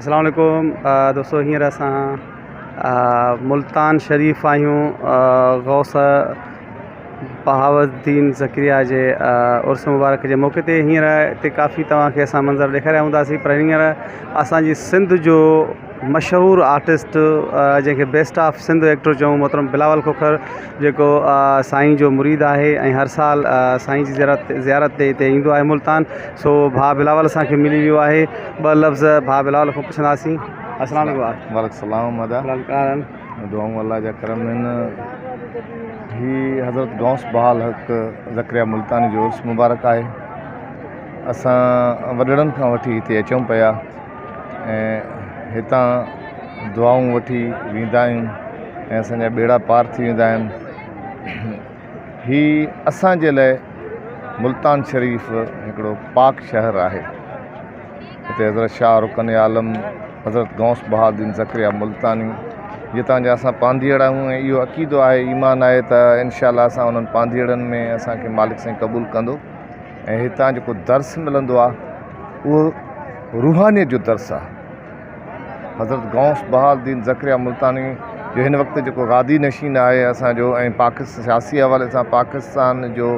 اسلام عليڪم دوستو هينئر اسان ملتان شريف آهيون غوث بهاؤالدين زڪريا جي عرس مبارڪ جي موقعي تي هينئر هتي ڪافي توهان کي اسان منظر ڏيکاريا هونداسين پر هينئر اسانجي سنڌ جو مشهور آرٽسٽ جنهن کي بيسٽ آف سنڌ ايڪٽر چئون محترم بلاول کوکر جيڪو سائين جو مريد آهي ۽ هر سال سائين جي زيارت زيارت تي هتي ايندو آهي ملتان سو ڀاء بلاول اسان کي ملي ويو آهي ٻه لفظ ڀاء بلاول کان پڇنداسين السلام عليڪم وعليڪم السلام ادا دعائون الله جا ڪرم آهن هي حضرت غوث بهاء الحق زڪريا ملتاني جو عرس مبارڪ آهي اسان وڏڙن کان وٺي هتي اچون پيا ۽ هتان دعائون وٺي ويندا آهيون ۽ اسانجا ٻيڙا پار ٿي ويندا آهن هي اسان جي لاء ملتان شريف هڪڙو پاڪ شهر آهي هتي حضرت شاهه رڪن عالم حضرت غوث بهاءالدين زڪريا ملتاني جتان جا اسان پانڌيئڙا آهيون ۽ اهو عقيدو آهي ايمان آهي ته انشاء الله اسان انهن پانڌيئڙن ۾ اسانکي مالڪ سائين قبول ڪندو ۽ هتان جيڪو درس ملندو آهي اهو روحانيت جو درس آهي حضرت غوث بهاء الدين زڪريا ملتاني جو هن وقت جيڪو گادي نشين آهي اسانجو ۽ پاڪس سياسي حوالي سان پاڪستان جو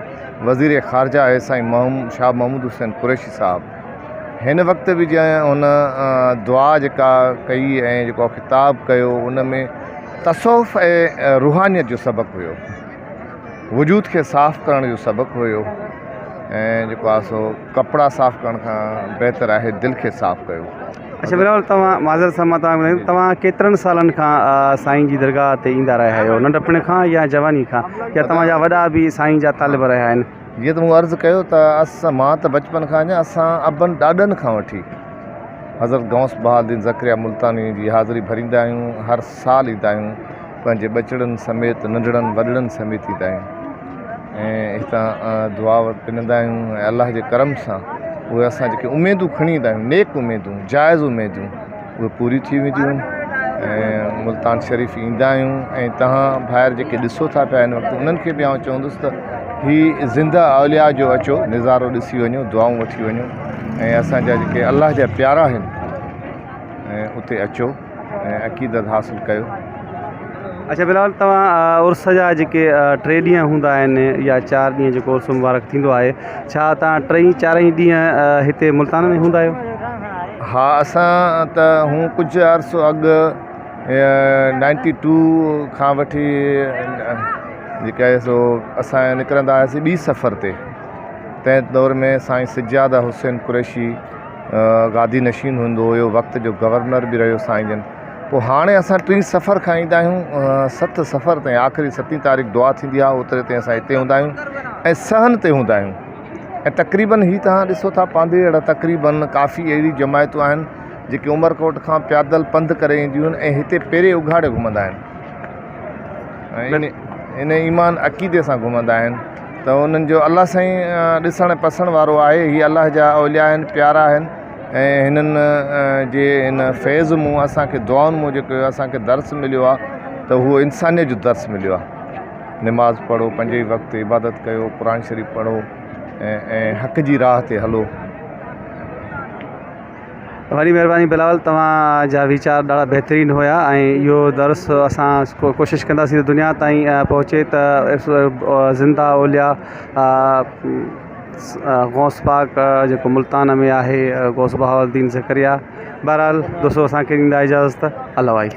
وزير خارجه آهي سائين محمد شاهه محمود حسين قريشي صاحب هن وقت به جنهن هن دعا جيڪا ڪئي ۽ جيڪو خطاب ڪيو ان ۾ تصوف ۽ روحانيت جو سبق هيو وجود کي صاف ڪرڻ جو سبق هيو ۽ جيڪو آهي سو ڪپڙا صاف ڪرڻ کان بهتر آهي دل کي صاف ڪيو. اڇا بلاول توهان معذرت سان مان توهان کي ٻڌايان توهان ڪيترن سالن کان سائين جي درگاهه تي ايندا رهيا آهيو ننڍپڻ کان يا جواني کان يا توهان جا وڏا به سائين جا طالب رهيا آهن. جيئن ته مون عرض ڪيو ته اسان مان ته بچپن کان اڃا اسان ابن ڏاڏن کان وٺي حضرت غوث بهاءالدين زڪريا ملتاني جي حاضري ڀريندا آهيون هر سال ايندا آهيون پنهنجي ٻچڙن سميت ننڍڙن وڏڙن سميت ايندا آهيون ۽ هتان دعا پنندا آهيون ۽ الله جي ڪرم سان اهي اسان جيڪي اميدون کڻي ايندا آهيون نيڪ اميدون جائز اميدون اهي پوريون ٿي وينديون آهن ۽ ملتان شريف ايندا آهيون ۽ توهان ڀائر جيڪي ڏسو ٿا پيا هن وقت انهن کي به آئون چوندس ته هي زنده اولياء جو اچو نظارو ڏسي وڃو دعائون وٺي وڃو ۽ اسانجا جيڪي الله جا پيارا آهن ۽ اتي اچو ۽ عقيدت حاصل ڪيو. اڇا بلاول توهان عرس جا جيڪي ٽي ڏينهن هوندا آهن يا چار ڏينهن جيڪو عرس مبارڪ ٿيندو آهي ڇا توهان ٽئي چارئي ڏينهن هتي ملتان ۾ هوندا آهيو؟ ها اسان ته هون ڪجهه عرصو اڳ نائنٽي ٽو کان وٺي جيڪا آهي سو اسان نڪرندا هئاسين ٻي سفر تي تنهن دور ۾ سائين سجاده حسين قريشي گادي نشين هوندو هيو وقت جو گورنر به رهيو سائين جن پوء هاڻي اسان ٽين صفر کان ايندا آهيون ست صفر تائين آخري ستين تاريخ دعا ٿيندي آهي اوتري تائين اسان هتي هوندا آهيون ۽ سهن تي هوندا آهيون ۽ تقريبن هي توهان ڏسو ٿا پانڌي اهڙا تقريبن ڪافي اهڙي جماعتون آهن جيڪي عمرڪوٽ کان پيادل پنڌ ڪري اينديون آهن ۽ هتي پيري اگهاڙي گهمندا آهن ۽ ان ايمان عقيدي سان گهمندا آهن ته انهن جو الله سائين ڏسڻ پسڻ وارو آهي هي الله جا اولياء آهن پيارا آهن ۽ هنن جي هن فيض مون اسانکي دعائن مون جيڪو اسانکي درس مليو آهي ته هو انسانيت جو درس مليو آهي نماز پڙهو پنج ئي وقت عبادت ڪيو قرآن شريف پڙهو ۽ حق جي راهه تي هلو. وڏي مهرباني بلاول توهان جا ويچار ڏاڍا بهترين هيا ۽ اهو درس اسان ڪوشش ڪنداسين ته دنيا تائين پهچي ته زنده اولياء غوث پاڪ جيڪو ملتان ۾ آهي غوث بهاء الدين زڪريا بهرحال دوستو اسان کي ڏيندا اجازت الله واهي.